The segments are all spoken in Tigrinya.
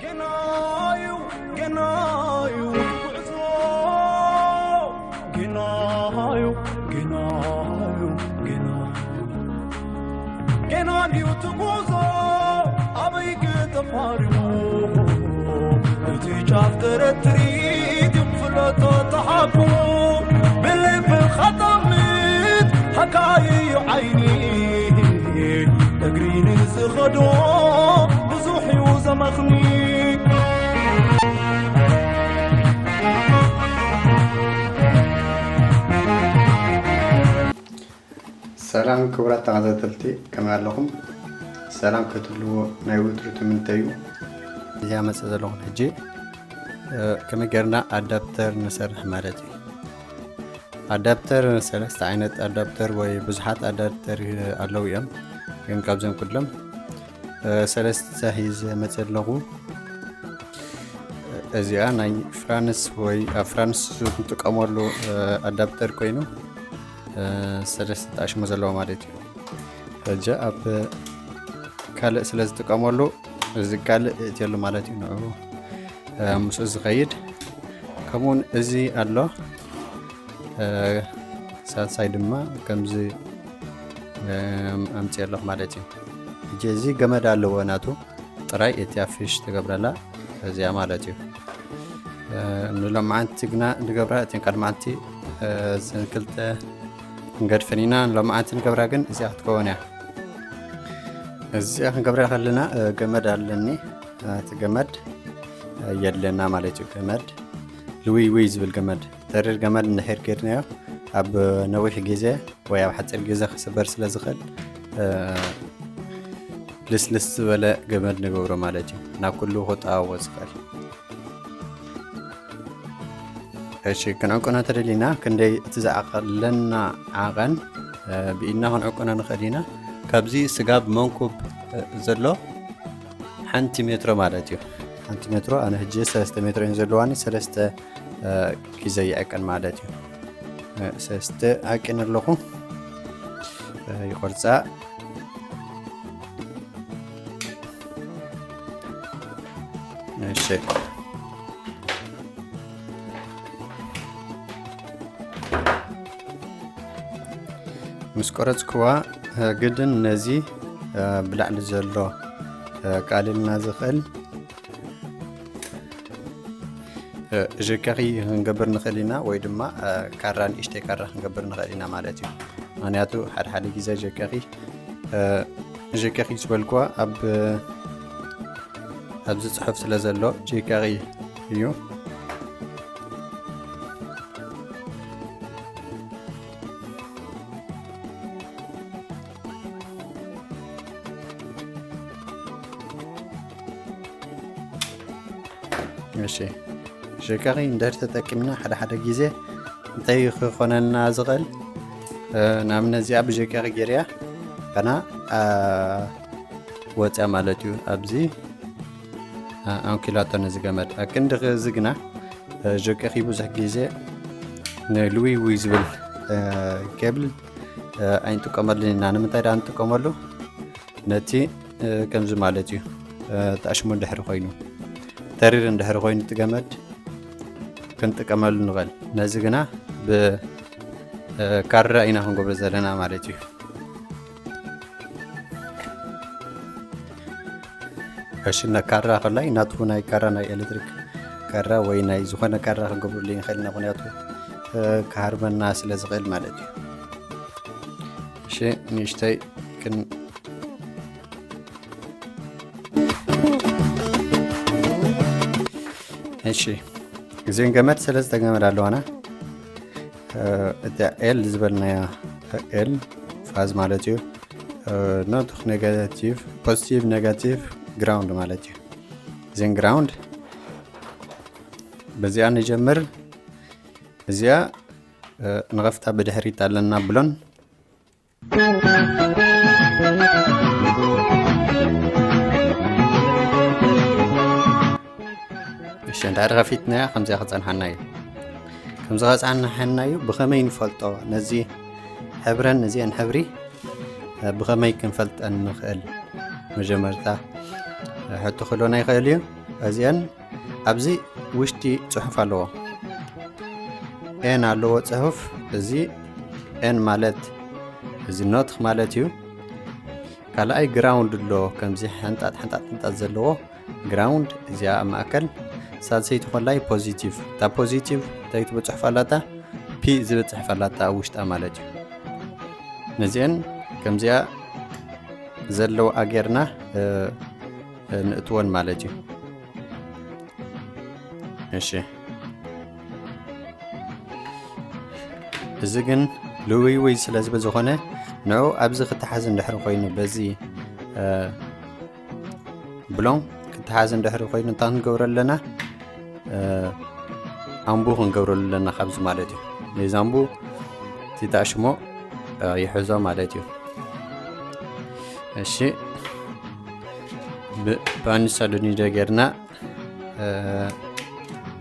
ገናዩ ገናዩ ጉዕዞ ገናዩ ገናዩ ገና ገና ድዩ ትጉዞ ኣበይ ክተፋርሙ እቲ ጫፍ ተረትሪት ፍለቶ ተሓቁ ብልብኻ ጠምት ሓካይዩ ዓይኒ እግሪ ንዝኸዶ ብዙሕ እዩ ዘመኽኒ። ሰላም ክቡራት ተኸታተልቲ፣ ከመይ ኣለኹም? ሰላም ክትህልዎ ናይ ወትሩ ትምንተይ እዩ። እዚኣ መፅእ ዘለኹም ሕጂ ከመይ ጌርና ኣዳፕተር ንሰርሕ ማለት እዩ። ኣዳፕተር ሰለስተ ዓይነት ኣዳፕተር ወይ ብዙሓት ኣዳፕተር ኣለዉ እዮም፣ ግን ካብዚኦም ኩሎም ሰለስተ ሒዘ መፅእ ኣለኹ። እዚኣ ናይ ፍራንስ ወይ ኣብ ፍራንስ ንጥቀመሉ ኣዳፕተር ኮይኑ ሰለስተ ተኣሽሞ ዘለዎ ማለት እዩ። ሕጂ ኣብ ካልእ ስለ ዝጥቀመሉ እዚ ካልእ እእትየሉ ማለት እዩ። ንዑ ምስኡ ዝኸይድ ከምኡውን እዚ ኣሎ ሳልሳይ ድማ ከምዚ ኣምፅእ ኣለኹ ማለት እዩ። ሕጂ እዚ ገመድ ኣለዎ ናቱ ጥራይ እቲ ኣፊሽ ትገብረላ እዚኣ ማለት እዩ። ንሎማዓንቲ ግና ንገብራ እተን ካልማዓንቲ እዘን ክልተ ክንገድፈን ኢና። ንሎማዓንቲ ንገብራ ግን እዚኣ ክትከውን እያ። እዚኣ ክንገብራ ከለና ገመድ ኣለኒ። እቲ ገመድ የለና ማለት እዩ። ገመድ ልውይ ውይ ዝብል ገመድ ተሪር ገመድ እንድሕር ጌርናዮ ኣብ ነዊሕ ግዜ ወይ ኣብ ሓፂር ግዜ ክስበር ስለ ዝኽእል ልስልስ ዝበለ ገመድ ንገብሮ ማለት እዩ። ናብ ኩሉ ክጠዋወ ዝኽእል። እሺ ክንዕቅኖ ተደሊና ክንደይ እቲ ዝኣኸለና ዓቐን ብኢድና ክንዕቅኖ ንኽእል ኢና። ካብዚ ስጋብ መንኩብ ዘሎ ሓንቲ ሜትሮ ማለት እዩ። ሓንቲ ሜትሮ ኣነ ሕጂ ሰለስተ ሜትሮ እየን ዘለዋኒ ሰለስተ ግዜ ይዕቅን ማለት እዩ። ሰለስተ ዓቂን ኣለኹ ይቆርፃ እሺ ምስ ቆረፅክዋ ግድን ነዚ ብላዕሊ ዘሎ ቃልልና ዝኽእል ጀካኺ ክንገብር ንኽእል ኢና ወይ ድማ ካራ ንእሽተይ ካራ ክንገብር ንኽእል ኢና ማለት እዩ። ምክንያቱ ሓደ ሓደ ግዜ ጀካኺ ጀካኺ ዝበልክዋ ኣብ ኣብዚ ፅሑፍ ስለ ዘሎ ጀካኺ እዩ። እሺ ሸካኺ እንድሕር ተጠቂምና ሓደ ሓደ ግዜ እንታይ ክኾነልና ዝኽእል? ንኣብነት እዚኣ ብሸካኺ ገይረያ ከና ወፅያ ማለት እዩ። ኣብዚ ኣንኪላቶ ነዚ ገመድ ኣክንዲ እዚ ግና ሸካኺ ብዙሕ ግዜ ንልውይውይ ዝብል ኬብል ኣይንጥቀመሉን ኢና። ንምንታይ ደኣ ንጥቀመሉ? ነቲ ከምዚ ማለት እዩ። ተኣሽሙ እንድሕር ኮይኑ ተሪር እንድሕር ኮይኑ እቲ ገመድ ክንጥቀመሉ ንኽእል። ነዚ ግና ብካራ ኢና ክንገብሮ ዘለና ማለት እዩ። እሺ ነካራ ከላይ ናቱ ናይ ካራ ናይ ኤሌክትሪክ ካራ ወይ ናይ ዝኾነ ካራ ክንገብረሉ ንኽእል ኢና። ምክንያቱ ክሃርመና ስለ ዝኽእል ማለት እዩ። እሺ ንእሽተይ ክን እሺ እዚን ገመድ ሰለስተ ገመድ ኣለዋና። እቲ ኤል ዝበልናያ ኤል ፋዝ ማለት እዩ። ኖት ኔጋቲቭ ፖዚቲቭ ኔጋቲቭ ግራውንድ ማለት እዩ። እዚን ግራውንድ በዚኣ ንጀምር። እዚኣ ንኸፍታ ብድሕሪት ኣለና ብሎን እሺ እንድሕር ከፊትናያ ከምዚኣ ክፀንሓና እዩ። ከምዚ ከፀንሓና እዩ። ብኸመይ ንፈልጦ ነዚ ሕብረን ነዚአን ሕብሪ ብኸመይ ክንፈልጠን ንኽእል? መጀመርታ ሕቶ ክህልወና ይኽእል እዩ። እዚአን ኣብዚ ውሽጢ ጽሑፍ ኣለዎ። ኤን ኣለዎ ጽሑፍ። እዚ ኤን ማለት እዚ ኖት ማለት እዩ። ካልኣይ ግራውንድ ኣሎ፣ ከምዚ ሕንጣጥ ሕንጣጥ ሕንጣጥ ዘለዎ ግራውንድ። እዚኣ ኣብ ማእከል ሳልሰይቲ ኮላይ ፖዚቲቭ። እታ ፖዚቲቭ እንታይ ትብል ጽሑፍ ኣላታ? ፒ ዝብል ጽሑፍ ኣላታ ኣብ ውሽጣ ማለት እዩ። ነዚአን ከምዚኣ ዘለዋ ጌርና ንእትወን ማለት እዩ። እሺ፣ እዚ ግን ልውይውይ ስለ ዝብል ዝኾነ ንዑ ኣብዚ ክተሓዝ እንድሕር ኮይኑ በዚ ብሎን ክተሓዝ እንድሕር ኮይኑ እንታይ ክንገብሮ ኣለና? ኣምቡ ክንገብረሉ ኣለና ካብዚ ማለት እዩ። ነዚ ኣምቡ እቲ ተኣሽሞ ይሕዞ ማለት እዩ። እሺ፣ ብኣንሳ ዶኒደ ጌርና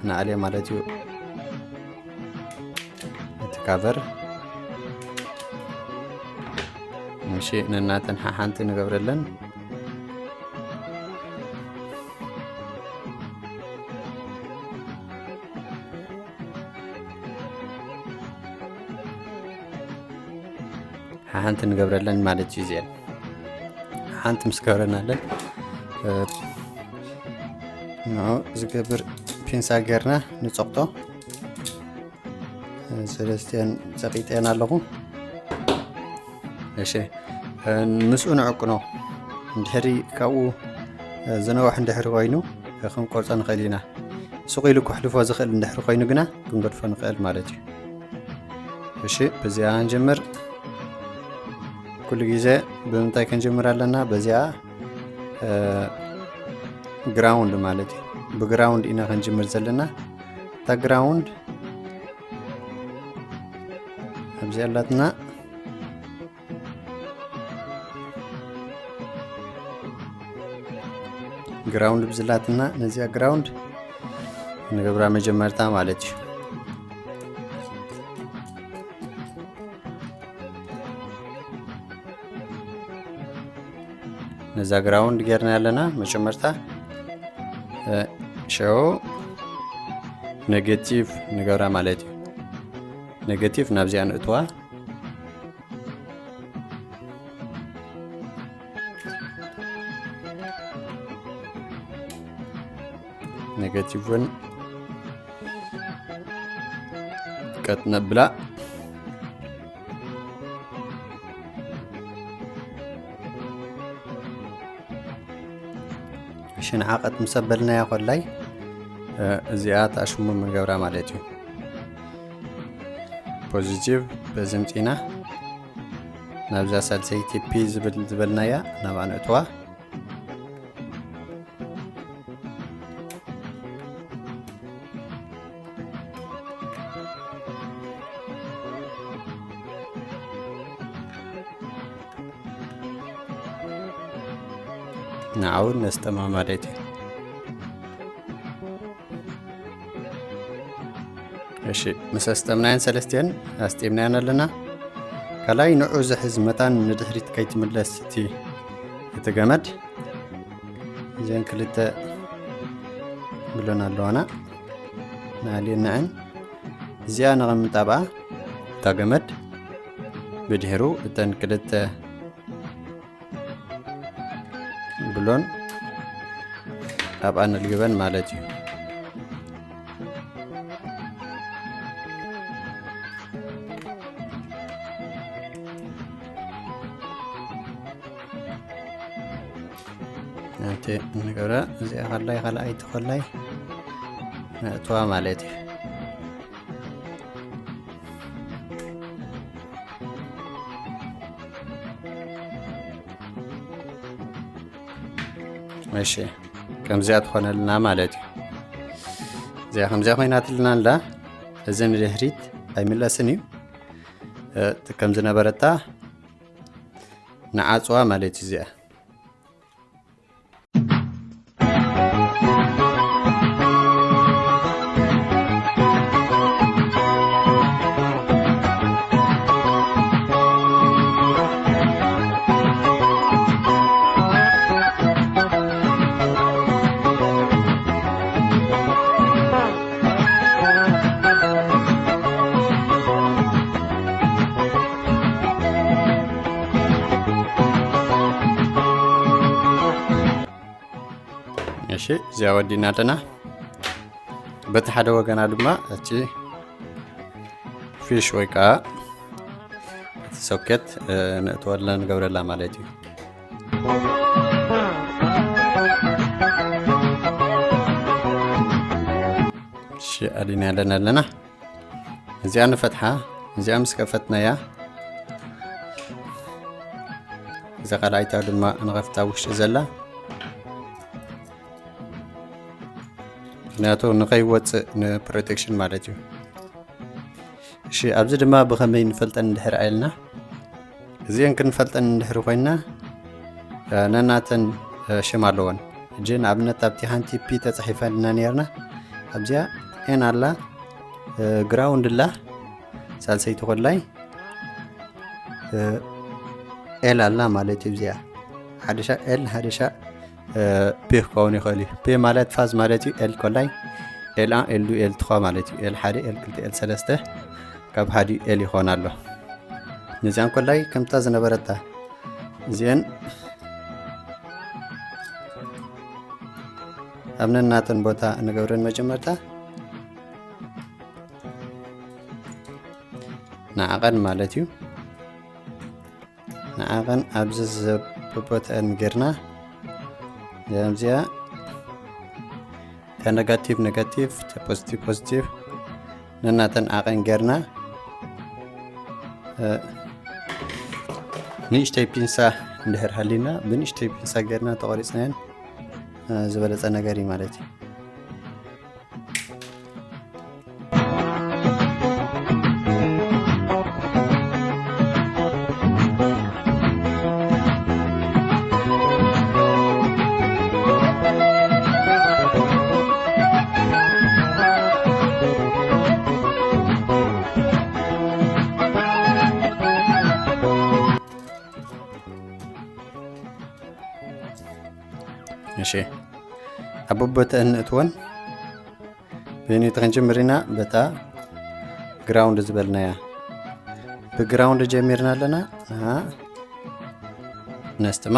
ንኣልየ ማለት እዩ። እቲ ካቨር እሺ፣ ነናተን ሓሓንቲ ንገብረለን። ሓንቲ ንገብረለን ማለት እዩ። እዚአን ሓንቲ ምስ ገብረናለን ንዑ ዝገብር ፒንሳ ጌርና ንጸቕጦ። ሰለስቲአን ጸቂጠን ኣለኹ። እሺ፣ ምስኡ ንዕቅኖ። እንድሕሪ ካብኡ ዝነውሕ እንድሕሪ ኮይኑ ክንቆርጾ ንኽእል ኢና። ስቕ ኢሉ ክሕልፎ ዝኽእል እንድሕሪ ኮይኑ ግና ክንገድፎ ንኽእል ማለት እዩ። እሺ፣ በዚኣ ንጀምር። ኩሉ ግዜ ብምንታይ ክንጀምር ኣለና? በዚኣ ግራውንድ ማለት እዩ። ብግራውንድ ኢና ክንጅምር ዘለና። እታ ግራውንድ ኣብዚ ኣላትና። ግራውንድ ብዝላትና ነዚኣ ግራውንድ ንገብራ መጀመርታ ማለት እዩ። ነዛ ግራውንድ ጌርና ኣለና መጀመርታ ሸው ኔጌቲቭ ንገብራ ማለት እዩ። ኔጌቲቭ ናብዚኣ ንእትዋ። ኔጌቲቭን ቀጥ ነብላ። እሺ፣ ንዓ ቀጥ ምስ ኣበልናያ ኮላይ እዚኣ ተኣሽሙ ምገብራ ማለት እዩ። ፖዚቲቭ በዚ ምፂና ናብዛ ሳልሰይቲ ፒ ዝብል ዝበልናያ ናብኣ ንእትዋ። ንዓውን ነስጠማ ማለት እዩ። እሺ፣ ምስ ኣስጠምናየን ሰለስቲአን ኣስጢምናየን ኣለና። ካልኣይ ንዑ ዝሕዝ መታን ንድሕሪት ከይትምለስ እቲ እቲ ገመድ እዘን ክልተ ብሎን ኣለዋና። ንኣልየን ንዐን እዚኣ ነቐምጣ ብኣ እታ ገመድ ብድሕሩ እተን ክልተ ብሎን ኣብኣ ነልግበን ማለት እዩ። ናብቲ ንገብራ እዚኣ ከላይ ካልኣይቲ ከላይ ነእትዋ ማለት እዩ። እሺ፣ ከምዚኣ ትኾነልና ማለት እዩ። እዚኣ ከምዚኣ ኮይናትልና ኣላ። እዚ ንድሕሪት ኣይምለስን እዩ። እ፣ ከም ዝነበረታ ንዓጽዋ ማለት እዩ እዚኣ። እሺ፣ እዚኣ ወዲና ኣለና። በቲ ሓደ ወገና ድማ እቲ ፊሽ ወይ ከዓ እቲ ሶኬት ነእትወለን ንገብረላ ማለት እዩ። እሺ፣ ኣዲና ኣለና ኣለና። እዚኣ ንፈትሓ። እዚኣ ምስ ከፈትናያ፣ እዛ ካልኣይታ ድማ ንኸፍታ ውሽጢ ዘላ፣ ምክንያቱ ንኸይወፅእ ንፕሮቴክሽን ማለት እዩ። እሺ፣ ኣብዚ ድማ ብኸመይ ንፈልጠን እንድሕር ኣልና፣ እዚአን ክንፈልጠን እንድሕር ኮይና፣ ነናተን ሽም ኣለወን። እጂ ንኣብነት ኣብቲ ሓንቲ ፒ ተፃሒፈልና ነርና፣ ኣብዚኣ ኤን ኣላ፣ ግራውንድ ኣላ፣ ሳልሰይቲ ኮላይ ኤል ኣላ ማለት እዩ። እዚኣ ሓደሻ ኤል ሓደሻ ፒ ክኸውን ይኽእል እዩ። ፒ ማለት ፋዝ ማለት እዩ። ኤል ኮላይ ኤል ኣ ኤል ዱ ኤል ትኻ ማለት እዩ። ኤል ሓደ ኤል ክልተ ኤል ሰለስተ ካብ ሃዲ ኤል ይኾን ኣሎ። ነዚኣን ኮላይ ከምታ ዝነበረታ እዚአን ኣብ ነናተን ቦታ ንገብረን መጀመርታ ንዓቐን ማለት እዩ። ንዓቐን ኣብዚ ዘቦተአን ጌርና እዚኣ ተነጋቲቭ ነጋቲቭ ተፖዚቲቭ ፖዚቲቭ ነናተን ዓቐን ጌርና ንእሽተይ ፒንሳ እንድሕር ሃሊና ብንእሽተይ ፒንሳ ጌርና ተቆሪፅናየን ዝበለፀ ነገር እዩ ማለት እዩ። እሺ፣ ኣብ ቦተአን ንእትወን ብንእቲ ክንጅምር ኢና። በታ ግራውንድ ዝበልናያ ብግራውንድ ጀሚርና ኣለና። ንዓ ነስጥማ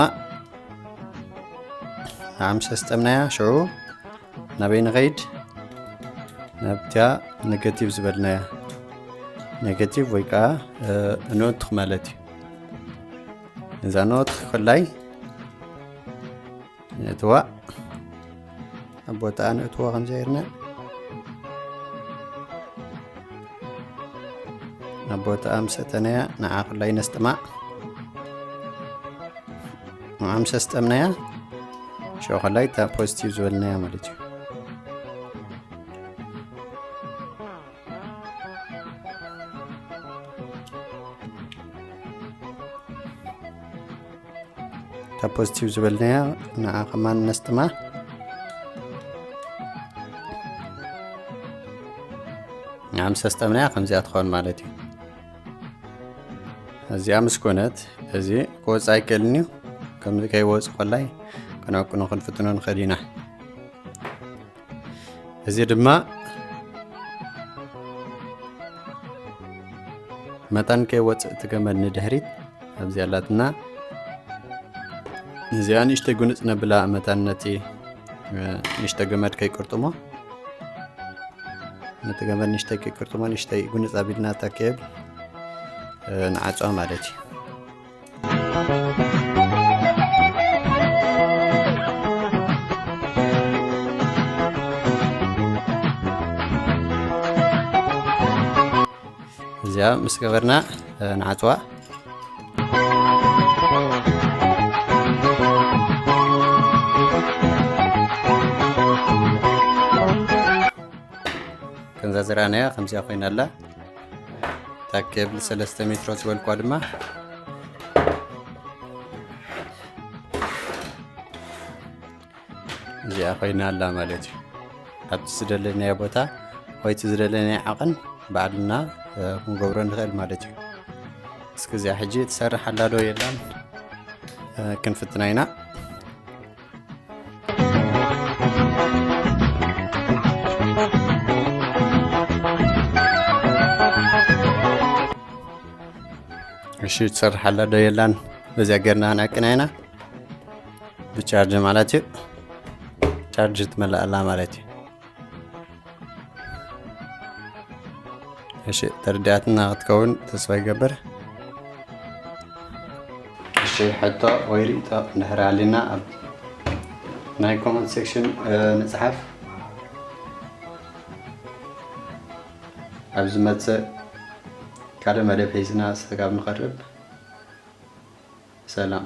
ንዓምሰ ስጠምናያ ሽዑ ናበይ ንኸይድ? ናብቲያ ኔጋቲቭ ዝበልናያ ኔጋቲቭ ወይ ከዓ ኖት ማለት እዩ። እዛ ኖት ኮላይ ነእትዋ ኣብ ቦታኣ ነእትዋ ከምዚ ጌርና ናብ ቦታኣ ምስ ኣእተናያ ንዓ ኮላይ ነስጥማ። ንዓ ምስ ኣስጠምናያ ሽዑ ኮላይ እታ ፖዚቲቭ ዝበልናያ ማለት እዩ። እታ ፖዚቲቭ ዝበልናያ ንዓ ከማን ነስጥማ። ንዓ ምስ ኣስጠምናያ ከምዚኣ ትኸውን ማለት እዩ። እዚኣ ምስ ኮነት እዚ ክወፅእ ኣይክእልን እዩ። ከምዚ ከይወፅ ኮላይ ክንዕቅኖ ክንፍትኖ ንኽእል ኢና። እዚ ድማ መታን ከይወፅእ እቲ ገመድ ንድሕሪት ኣብዚ ኣላትና። እዚኣ ንእሽተይ ጉንፅ ነብላ መታን ነቲ ንእሽተ ገመድ ከይቅርጥሞ፣ ነቲ ገመድ ንእሽተይ ከይቅርጥሞ ንእሽተይ ጉንፅ ኣቢልና እታ ኬብል ንዓፅዋ ማለት እዩ። እዚኣ ምስ ገበርና ንዓፅዋ። ከምዛ ዝረኣናያ ከምዚኣ ኮይና ኣላ። እታ ኬብል ሰለስተ ሜትሮ ዝበልኳ ድማ እዚኣ ኮይና ኣላ ማለት እዩ። ኣብቲ ዝደለናዮ ቦታ ወይ እቲ ዝደለናዮ ዓቐን ባዕልና ክንገብሮ ንኽእል ማለት እዩ። እስኪ እዚኣ ሕጂ ትሰርሕ ኣላ ዶ የላን ክንፍትና ኢና። እሺ ትሰርሕ ኣላ ዶ የላን በዚኣ ጌርና ክንዕቅና ኢና። ብቻርጅ ማለት እዩ። ቻርጅ ትመልኣላ ማለት እዩ። እሺ፣ ተረዲኣትና ክትከውን ተስፋ ይገብር። እሺ፣ ሕቶ ወይ ርእይቶ እንድሕር ሃልዩና ኣብ ናይ ኮመንት ሴክሽን ንጽሓፍ። ኣብ ዝመጽእ ካልእ መደብ ሒዝና ስጋብ ንቐርብ ሰላም።